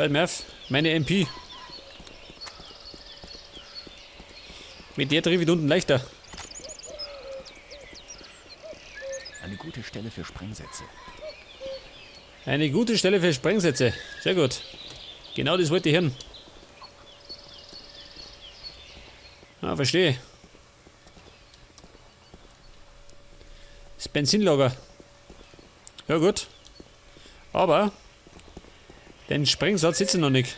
Bei mir auf, meine MP. Mit der treffe ich unten leichter. Eine gute Stelle für Sprengsätze. Eine gute Stelle für Sprengsätze. Sehr gut. Genau das wollte ich hören. Ah, verstehe. Das Benzinlager. Ja gut. Aber den Sprengsatz sitzt noch nicht.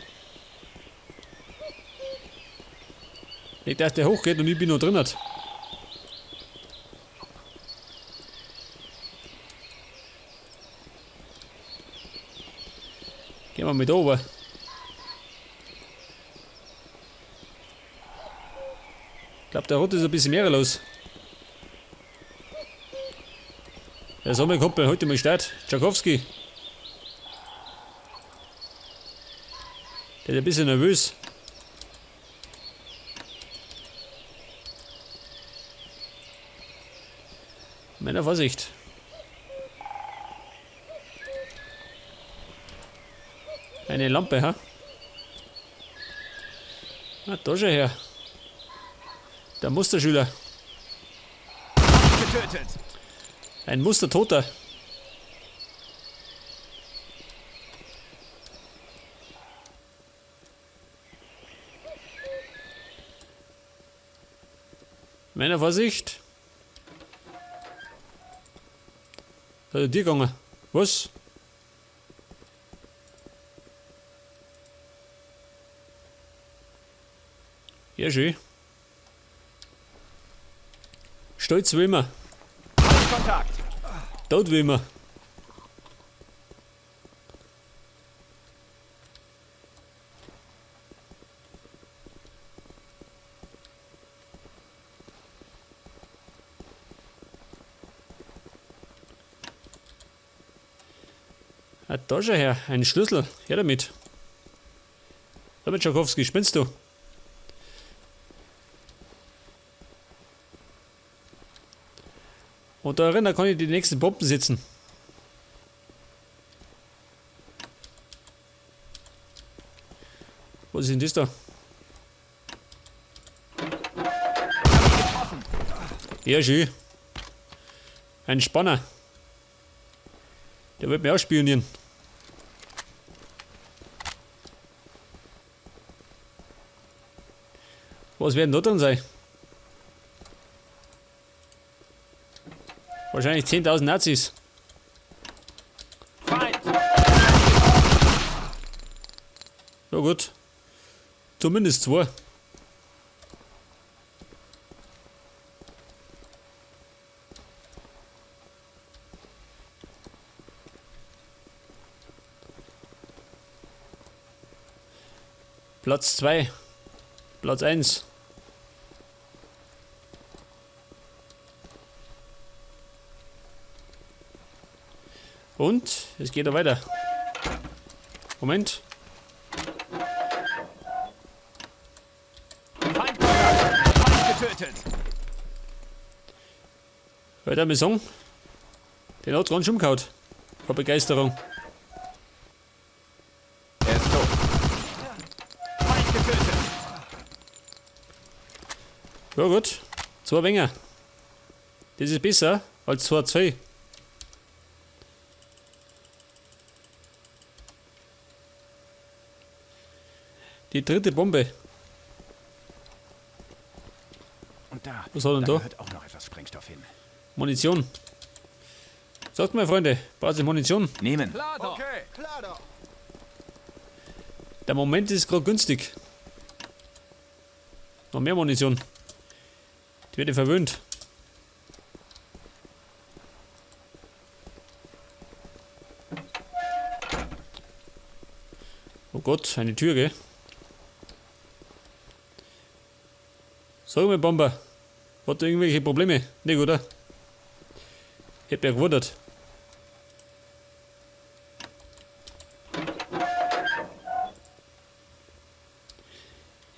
Nicht, dass der hochgeht und ich bin noch drin. Hat. Gehen wir mit oben. Ich glaube, der Rot ist ein bisschen mehr los. Der Sommer kommt bei heute mal Start. Tchaikovsky. Der ist ein bisschen nervös. Meiner Vorsicht. Eine Lampe, ha? Ah, da schon her. Der Musterschüler. Getötet. Ein Mustertoter. Meiner Vorsicht. Da ist dir gegangen. Was? Ja, schön. Stolz wie immer. Kontakt. Tot wie immer. Ah, da schau her, ein Schlüssel. Her damit. Damit, Tchaikovsky, spinnst du? Und da drin, da kann ich die nächsten Bomben setzen. Was ist denn das da? Ja, schön. Ein Spanner. Der wird mich auch spionieren. Was werden da drin sein? Wahrscheinlich 10.000 Nazis. Feind. Ja gut. Zumindest zwei. Platz 2. Platz 1. Und es geht noch weiter. Moment. Feindkontakt. Feind getötet. Weiter mit Song. Den hat's ganz schön umgehauen. Vor Begeisterung. Er ist tot. Feind getötet. Ja gut. Zwei Wenger. Das ist besser als 2-2. Die dritte Bombe. Und da, Was hat er denn da da? gehört auch noch etwas Sprengstoff hin. Munition. Sagt mal, Freunde, braucht ihr Munition? Nehmen. Klar doch. Okay, klar doch. Der Moment ist gerade günstig. Noch mehr Munition. Die werde ich verwöhnt. Oh Gott, eine Tür, gell? Sag mal, Bomber. Hat er irgendwelche Probleme? Nicht, oder? Ich hab ja gewundert.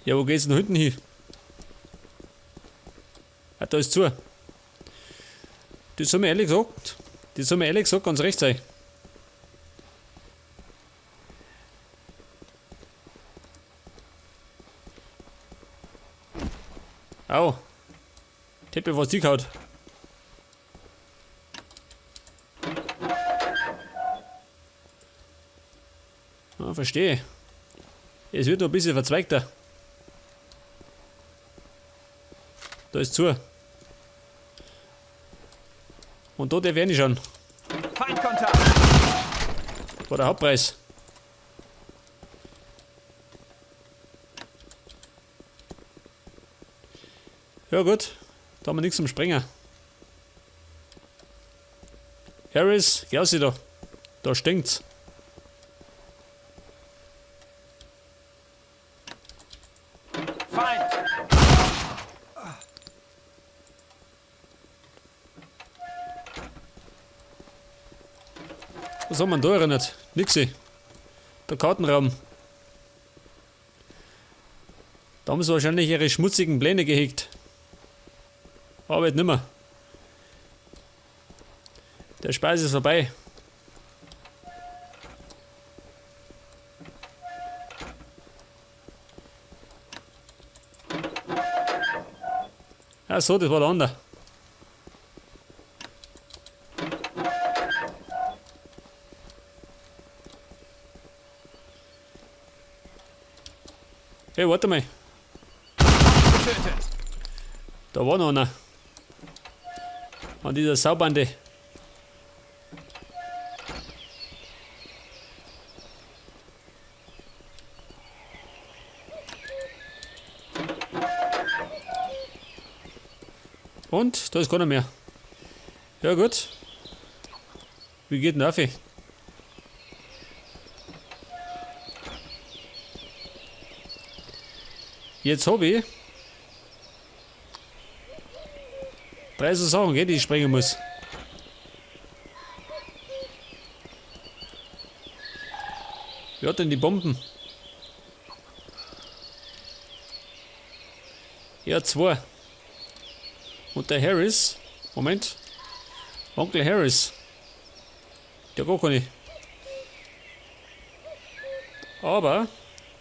Ja, wo geht's denn hinten hin? Ah, da ist zu. Das soll mir ehrlich gesagt, das soll mir ehrlich gesagt ganz recht sein. Au. Teppe, was die gehauen. Ah, verstehe. Es wird noch ein bisschen verzweigter. Da ist zu. Und da der werde ich schon. Feindkontakt. War der Hauptpreis. Ja gut, da haben wir nichts zum Sprenger. Harris, geh raus da. Da stinkt's. Feind. Was haben wir denn da erinnert? Nixi. Der Kartenraum. Da haben sie wahrscheinlich ihre schmutzigen Pläne gehegt. Arbeit nimmer. Der Spaß ist vorbei. Ach so, das war der andere. Hey, warte mal. Getötet. Da war noch einer. An dieser Saubande. Und da ist keiner mehr. Ja gut. Wie geht denn auf? Jetzt hab ich 3 so Sachen, gell, die ich sprengen muss. Wer hat denn die Bomben? Ja, 2. Und der Harris. Moment. Onkel Harris. Der gar keine. Aber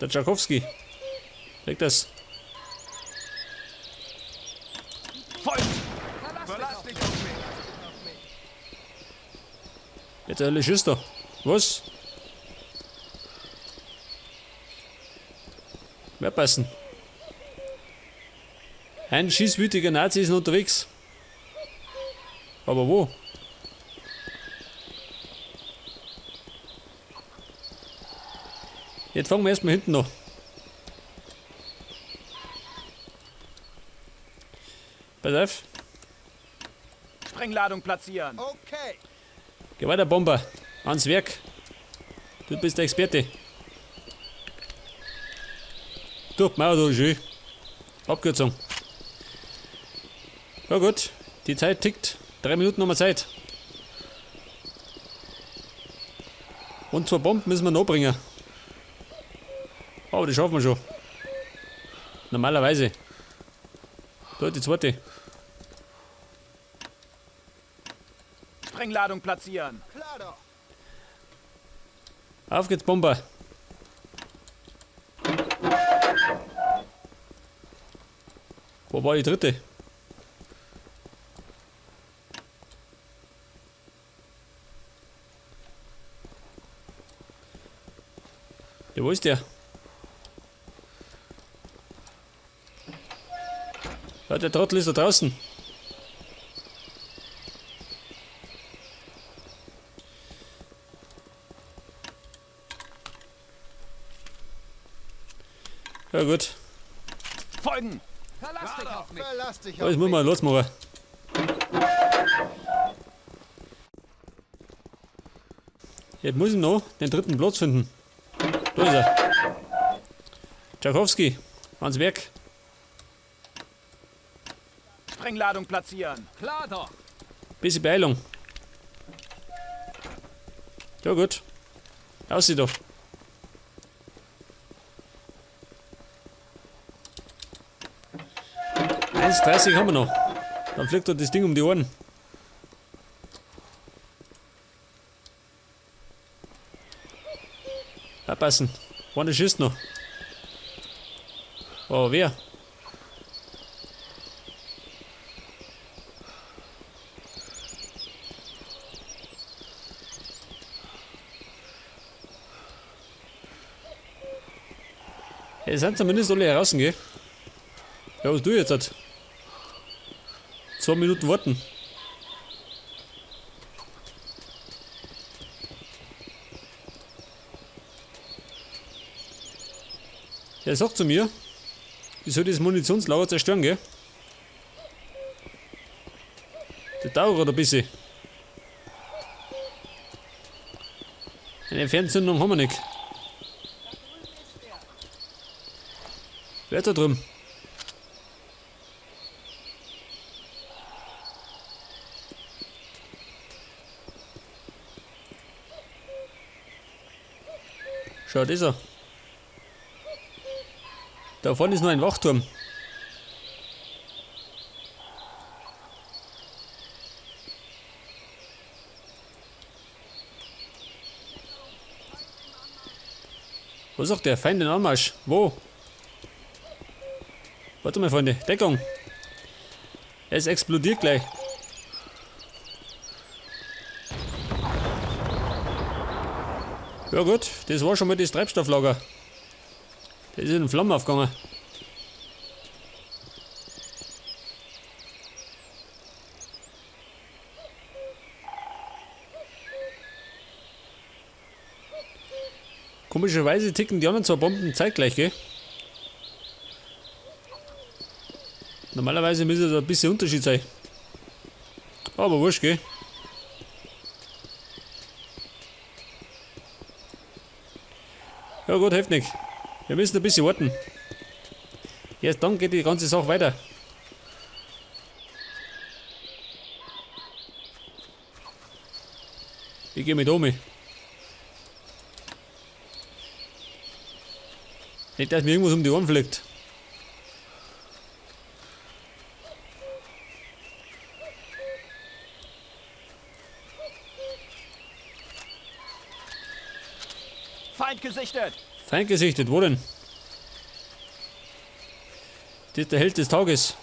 der Tchaikovsky. Leg das. Verlass dich auf mich. Jetzt der Hölle schießt da. Was? Wer passen? Ein schießwütiger Nazi ist noch unterwegs. Aber wo? Jetzt fangen wir erstmal hinten noch. Pass auf. Sprengladung platzieren. Okay. Geh weiter, Bomber. Ans Werk. Du bist der Experte. Du, Mauer, du, schön. Abkürzung. Ja gut, die Zeit tickt. 3 Minuten haben wir Zeit. Und 2 Bomben müssen wir noch bringen. Aber das schaffen wir schon. Normalerweise. Da die zweite. Sprengladung platzieren. Klar doch. Auf geht's, Bomber. Wo war die dritte? Ja, wo ist der? Ja, der Trottel ist da draußen. Ja gut. Folgen! Verlass dich auf mich. Verlass dich Das muss man losmachen. Jetzt muss ich noch den dritten Platz finden. Da ist er. Tchaikovsky, ans Werk. Sprengladung platzieren. Klar doch. Bisschen Beeilung. Ja gut. Aussieht doch. 1,30 haben wir noch. Dann fliegt doch das Ding um die Ohren. Abpassen. Einer schießt noch. Oh, wer? Es sind zumindest alle heraus, gell? Ja, was du jetzt? Halt? 2 Minuten warten. Er sagt zu mir, ich soll das Munitionslager zerstören, gell? Das dauert gerade ein bisschen. Eine Fernzündung haben wir nicht. Wer ist da drüben? Schau, das ist er. Da vorne ist noch ein Wachturm. Wo ist auch der Feind in Anmarsch? Wo? Warte mal, Freunde. Deckung. Es explodiert gleich. Ja gut, das war schon mal das Treibstofflager. Das ist in Flammen aufgegangen. Komischerweise ticken die anderen zwei Bomben zeitgleich, gell? Normalerweise müsste da ein bisschen Unterschied sein. Aber wurscht, gell? Ja gut, hilft nicht. Wir müssen ein bisschen warten. Erst dann geht die ganze Sache weiter. Ich geh mit um. Nicht, dass mir irgendwas um die Ohren fliegt. Feind gesichtet! Feind gesichtet, wo denn? Das ist der Held des Tages.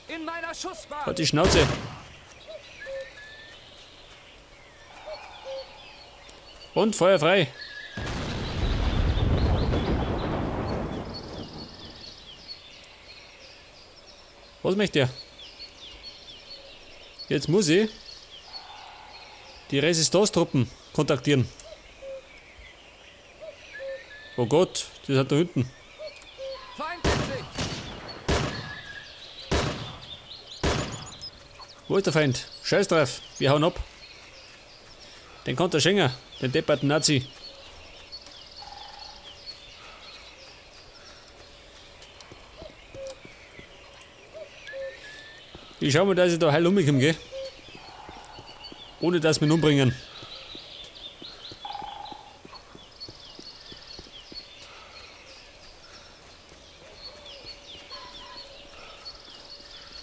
In meiner Schussbahn. Halt die Schnauze. Und Feuer frei. Was möchte er? Jetzt muss ich die Resistance-Truppen kontaktieren. Oh Gott, die sind da hinten. Feind in Sicht. Wo ist der Feind? Scheiß drauf, wir hauen ab. Den kann der schenken, den depperten Nazi. Ich schau mal, dass ich da heil umkomme, gell? Ohne dass wir ihn umbringen.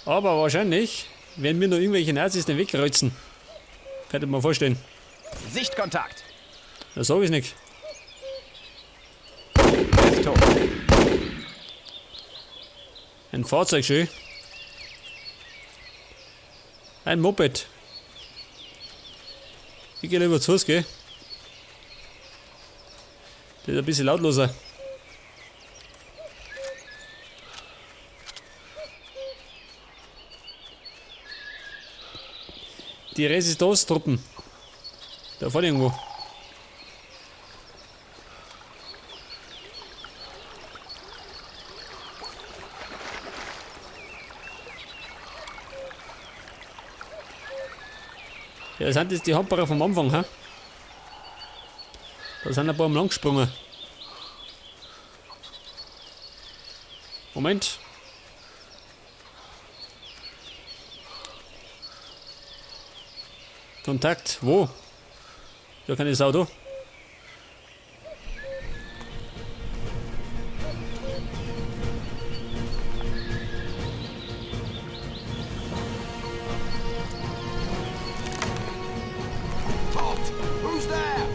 Aber wahrscheinlich werden mir noch irgendwelche Nazis den Weg kreuzen. Könnte man vorstellen. Sichtkontakt. Das sag ich nicht. Ist tot. Ein Fahrzeug, schön. Ein Moped. Ich geh lieber zu Fuß, gell? Das ist ein bisschen lautloser. Die Resistance-Truppen. Da vorne irgendwo. Ja, das sind jetzt die Hamperer vom Anfang, hä? Da sind ein paar am Lang gesprungen. Moment. Kontakt, wo? Da kann ich das Auto. Who's there?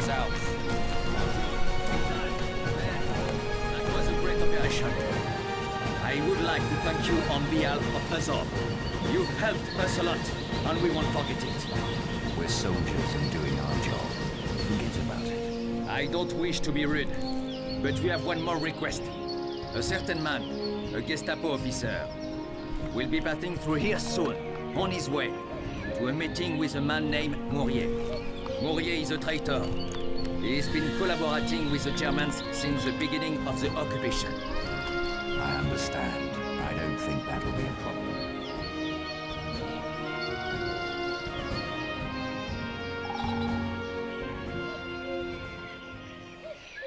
South. That was a great operation. I would like like to thank you on behalf of us all. You helped us a lot, and we won't forget it. We're soldiers and doing our job. Forget about it. I don't wish to be rude, but we have one more request. A certain man, a Gestapo officer, will be passing through here soon, on his way to a meeting with a man named Mourier. Mourier is a traitor. He's been collaborating with the Germans since the beginning of the occupation. I understand. I don't think that'll be a problem.